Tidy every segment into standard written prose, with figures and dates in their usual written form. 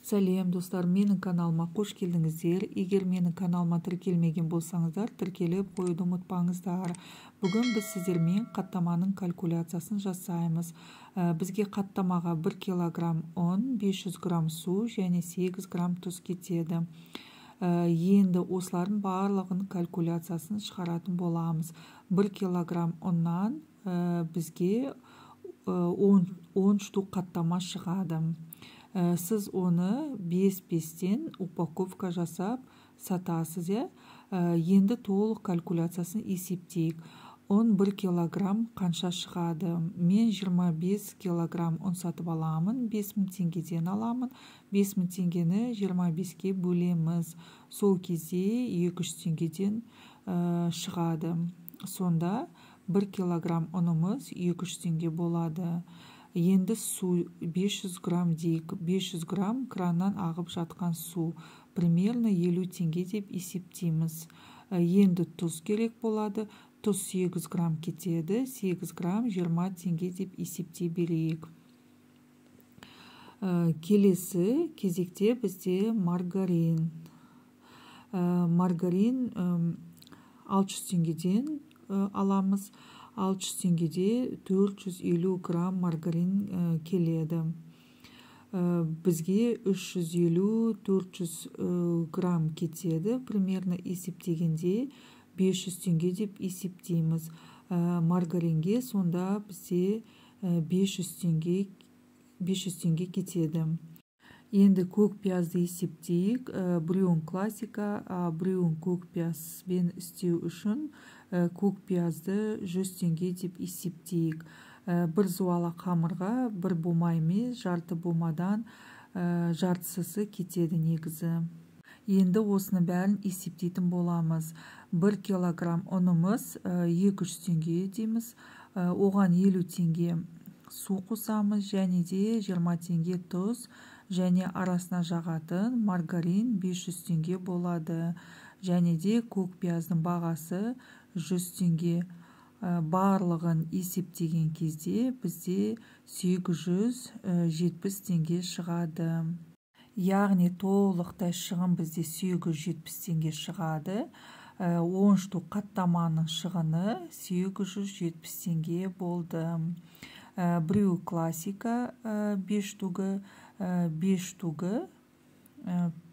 Сәлем, достар! Менің каналыма қош келдіңіздер. Егер менің каналыма тіркелмеген болсаңыздар, тіркеліп қоюды ұмытпаңыздар. Бүгін біз сіздермен қаттаманың калькуляциясын жасаймыз. Бізге қаттамаға 1 килограмм ұн, 500 грамм су және 8 грамм тұз кетеді. Енді осылардың барлығын калькуляциясын шығаратын боламыз. 1 килограмм ұннан бізге 10 штук қаттама шығады. Сіз оны 5-5-тен упаковка жасап сатасыз, иә? Енді толық калькуляциясын есептейік. Ұн 1 килограмм қанша шығады? Мен 25 килограмм ұн сатып аламын, 5000 теңгеден аламын. 5000 теңгені 25-ке бөлеміз. Сол кезде 200 теңгеден шығады. Сонда 1 килограмм ұнымыз 200 теңге болады. Енді су 500 грамм дейік. 500 грамм краннан ағып жатқан су. Примерно 50 теңге деп есептейміз. Енді тұз керек болады. Тұз 8 грамм кетеді. 8 грамм 20 теңге деп есептей берейік. Келесі кезекте бізде маргарин. Маргарин 600 теңгеден аламыз. 600 теңгеде 450 грамм маргарин келеді. Бізге 350-400 грамм кетеді. Примерно есептегенде 500 теңге деп есептейміз. Маргаринге сонда бізде 500 теңге кетеді. Енді көк пиязды есептейік. Біреуін классика, біреуін көк пиязбен істеу үшін көк пиязды 100 теңге деп есептейік. Бір зуала қамырға бір бума емес, жарты бумадан жартысысы кетеді негізі. Енді осыны бәрін есептейтін боламыз. 1 килограмм ұнымыз 200 теңге дейміз. Оған 50 теңге су қосамыз және де 20 теңге тұз және арасына жағатын маргарин 500 теңге болады. Және де көк пияздың бағасы 100 теңге. Барлығын есептеген кезде бізде 870 теңге шығады. Яғни толықтай шығын бізде 870 теңге шығады. 10 штук қаттаманың шығыны 870 теңге болды. Біреу классика 5 штугі, 5 штугі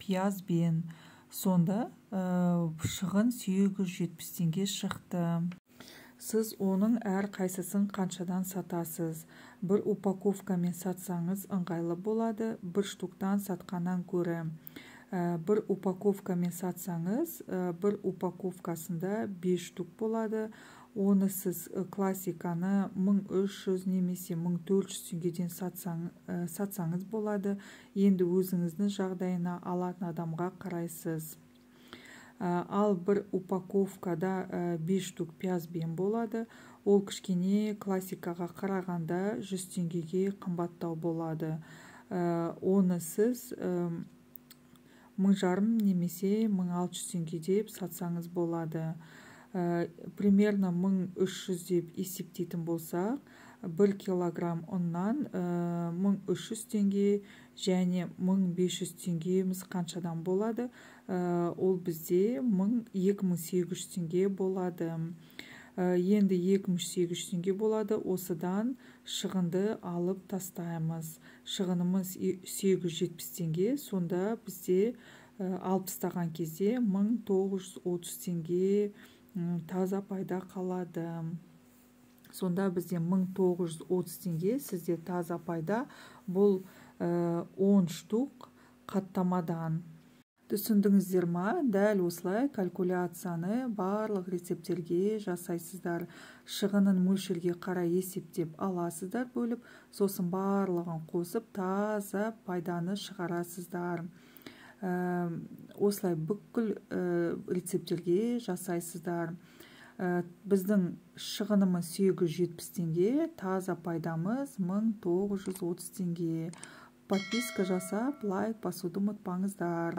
пиязбен. Сонда шығын 870 теңге шықты. Сіз оның әр қайсысын қаншадан сатасыз? Бір упаковкамен сатсаңыз ыңғайлы болады, бір штуктан сатқаннан гөрі. Бір упаковкамен сатсаңыз, бір упаковкасында 5 штук болады. Оны сіз классиканы 1300 немесе 1400 теңгеден сатсаңыз болады. Енді өзіңіздің жағдайына, алатын адамға қарайсыз. Ал бір упаковкада 5 штук пиязбен болады. Ол кішкене классикаға қарағанда 100 теңгеге қымбаттау болады. Оны сіз 1500 немесе 1600 теңге деп сатсаңыз болады. Примерно 1300 деп есептейтін болсақ, 1 килограмм ұннан 1300 теңге және 1500 теңгеміз қаншадан болады? Ол бізде 2800 теңге болады. Енді 2800 теңге болады. Осыдан шығынды алып тастаймыз. Шығынымыз 870 теңге, сонда бізде алып тастаған кезде 1930 теңге таза пайда қалады. Сонда бізде 1930 теңге сізде таза пайда. Бұл 10 штук қаттамадан. Түсіндіңіздер ма? Дәл осылай калькуляцияны барлық рецепттерге жасайсыздар. Шығынын мөлшерге қарай есептеп аласыздар бөліп, сосын барлығын қосып таза пайданы шығарасыздар. Осылай бүкіл рецепттерге жасайсыздар. Біздің шығынымыз 870 теңге, таза пайдамыз 1930 теңге. Подписка жасап, лайк басуды ұмытпаңыздар.